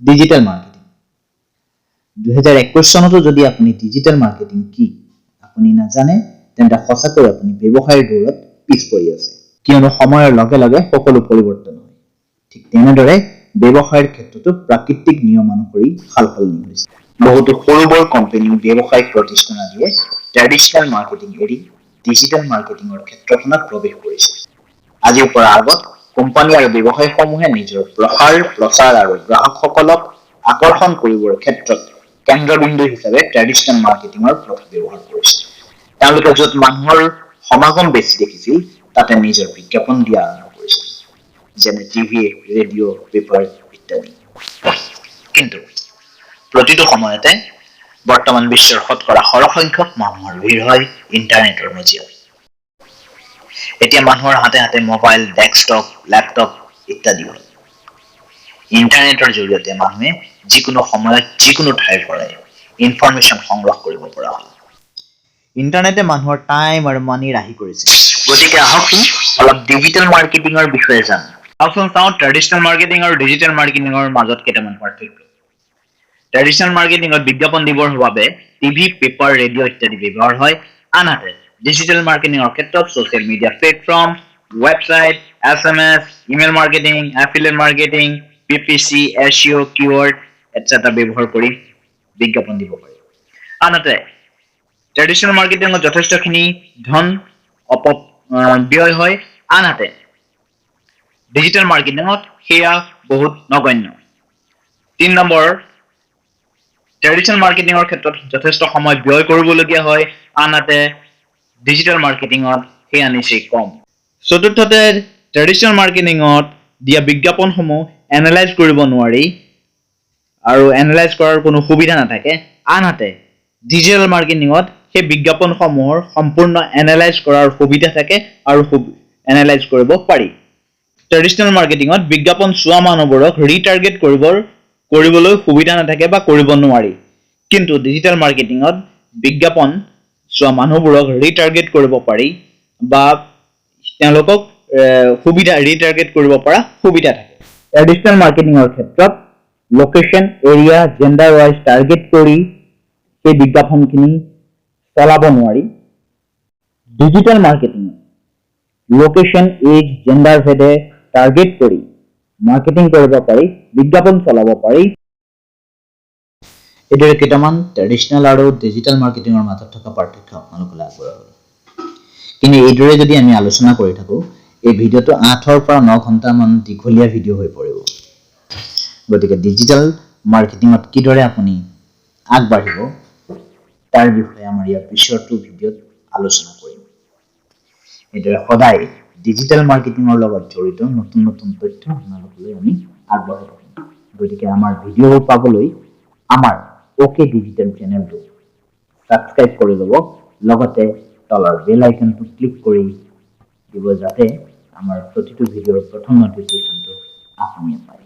Digital marketing. 2021 চনতো যদি আপুনি digital marketing কি আপুনি নাজানে, তেন্তে সঁচাকৈ আপুনি ব্যৱসায়ৰ দৌৰত পিছ পৰি আছে। কিয়নো সময়ৰ লগে লগে সকলো পৰিৱৰ্তন হয়। ঠিক তেনেদৰে ব্যৱসায়ৰ ক্ষেত্ৰতো প্ৰাকৃতিক নিয়ম অনুসৰি সাল সলনি হৈছে। বহুতো সৰু বৰ কোম্পানী, ব্যৱসায়িক প্ৰতিষ্ঠান আদিয়ে ট্ৰেডিশ্যনেল মাৰ্কেটিং এৰি ডিজিটেল মাৰ্কেটিঙৰ ক্ষেত্ৰখনত প্ৰৱেশ কৰিছে। আজিৰ পৰা আগত কোম্পানী আৰু ব্যৱসায়সমূহে নিজৰ প্ৰসাৰ, প্ৰচাৰ আৰু গ্ৰাহকসকলক আকৰ্ষণ কৰিবৰ ক্ষেত্ৰত কেন্দ্ৰবিন্দু হিচাপে ট্ৰেডিশ্যনেল মাৰ্কেটিঙৰ প্ৰথা ব্যৱহাৰ কৰিছিল। তেওঁলোকে য'ত মানুহৰ সমাগম বেছি দেখিছিল, তাতে নিজৰ বিজ্ঞাপন দিয়া আৰম্ভ কৰিছিল, যেনে টিভি, ৰেডিঅ', পেপাৰ ইত্যাদি। কিন্তু প্ৰতিটো সময়তে বৰ্তমান বিশ্বৰ শতকৰা সৰহসংখ্যক মানুহৰ ভিৰ হয় ইণ্টাৰনেটৰ মজিয়াত। এতিয়া মানুহৰ হাতে হাতে মোবাইল, ডেস্কটপ, লেপটপ ইত্যাদি হ'ল। ইণ্টাৰনেটৰ জৰিয়তে মানুহে যিকোনো সময়ত যিকোনো ঠাইৰ পৰাই ইনফৰমেশ্যন সংগ্ৰহ কৰিব পৰা হ'ল। ইণ্টাৰনেটে মানুহৰ টাইম আৰু মানি ৰাহি কৰিছে। গতিকে আহকচোন অলপ ডিজিটেল মাৰ্কেটিঙৰ বিষয়ে জানো। আহকচোন চাওঁ ট্ৰেডিশ্যনেল মাৰ্কেটিং আৰু ডিজিটেল মাৰ্কেটিঙৰ মাজত কেইটামান পাৰ্থক্য। ট্ৰেডিশ্যনেল মাৰ্কেটিঙত বিজ্ঞাপন দিবৰ বাবে টিভি, পেপাৰ, ৰেডিঅ' ইত্যাদি ব্যৱহাৰ হয়। আনহাতে ডিজিটেল মাৰ্কেটিঙৰ ক্ষেত্ৰত social media platform, website, SMS, email marketing, affiliate marketing, PPC, SEO, keyword etcetera ব্যৱহাৰ কৰি বিজ্ঞাপন দিব পাৰি। আনহাতে ট্ৰেডিশ্যনেল মাৰ্কেটিঙত যথেষ্টখিনি ধন ব্যয় হয়। আনহাতে ডিজিটেল মাৰ্কেটিঙত সেয়া বহুত নগণ্য। 3 নম্বৰ, ট্ৰেডিশ্যনেল মাৰ্কেটিঙৰ ক্ষেত্ৰত যথেষ্ট সময় ব্যয় কৰিবলগীয়া হয়। আনহাতে ডিজিটেল মাৰ্কেটিঙত সেয়া নিচেই কম। চতুৰ্থতে, ট্ৰেডিশ্যনেল মাৰ্কেটিঙত দিয়া বিজ্ঞাপনসমূহ এনালাইজ কৰিব নোৱাৰি আৰু এনালাইজ কৰাৰ কোনো সুবিধা নাথাকে। আনহাতে ডিজিটেল মাৰ্কেটিঙত সেই বিজ্ঞাপনসমূহৰ সম্পূৰ্ণ এনালাইজ কৰাৰ সুবিধা থাকে আৰু এনালাইজ কৰিব পাৰি। ট্ৰেডিশ্যনেল মাৰ্কেটিঙত বিজ্ঞাপন চোৱা মানুহবোৰক ৰিটাৰ্গেট কৰিবলৈ সুবিধা নাথাকে বা কৰিব নোৱাৰি। কিন্তু ডিজিটেল মাৰ্কেটিঙত বিজ্ঞাপন চোৱা মানুহবোৰক ৰিটাৰ্গেট কৰিব পাৰি বা তেওঁলোকক সুবিধা ৰিটাৰ্গেট কৰিব পৰা সুবিধা থাকে। ট্ৰেডিশ্যনেল মাৰ্কেটিঙৰ ক্ষেত্ৰত location, area, gender wise target কৰি সেই বিজ্ঞাপনখিনি চলাব নোৱাৰি। ডিজিটেল মাৰ্কেটিঙত লোকেশ্যন, এজ, জেণ্ডাৰ ভেদে টাৰ্গেট কৰি মাৰ্কেটিং কৰিব পাৰি, বিজ্ঞাপন চলাব পাৰি। এইদৰে কেইটামান ট্ৰেডিশ্যনেল আৰু ডিজিটেল মাৰ্কেটিঙৰ মাজত থকা পাৰ্থক্য আপোনালোকলৈ আগবঢ়ালোঁ। কিন্তু এইদৰে যদি আমি আলোচনা কৰি থাকোঁ, এই ভিডিঅ'টো 8ৰ পৰা 9 ঘণ্টামান দীঘলীয়া ভিডিঅ' হৈ পৰিব। গতিকে ডিজিটেল মাৰ্কেটিঙত কিদৰে আপুনি আগবাঢ়িব, তাৰ বিষয়ে আমাৰ ইয়াৰ পিছৰটো ভিডিঅ'ত আলোচনা কৰিম। এইদৰে সদায় ডিজিটেল মাৰ্কেটিঙৰ লগত জড়িত নতুন নতুন তথ্য আপোনালোকলৈ আমি আগবঢ়াই থাকিম। গতিকে আমাৰ ভিডিঅ'বোৰ পাবলৈ আমাৰ অ'কে ডিজিটেল চেনেলটো ছাবস্ক্ৰাইব কৰি ল'ব, লগতে তলৰ বেল আইকনটো ক্লিক কৰি দিব, যাতে আমাৰ প্ৰতিটো ভিডিঅ'ৰ প্ৰথম নটিফিকেশ্যনটো আপুনিয়ে পায়।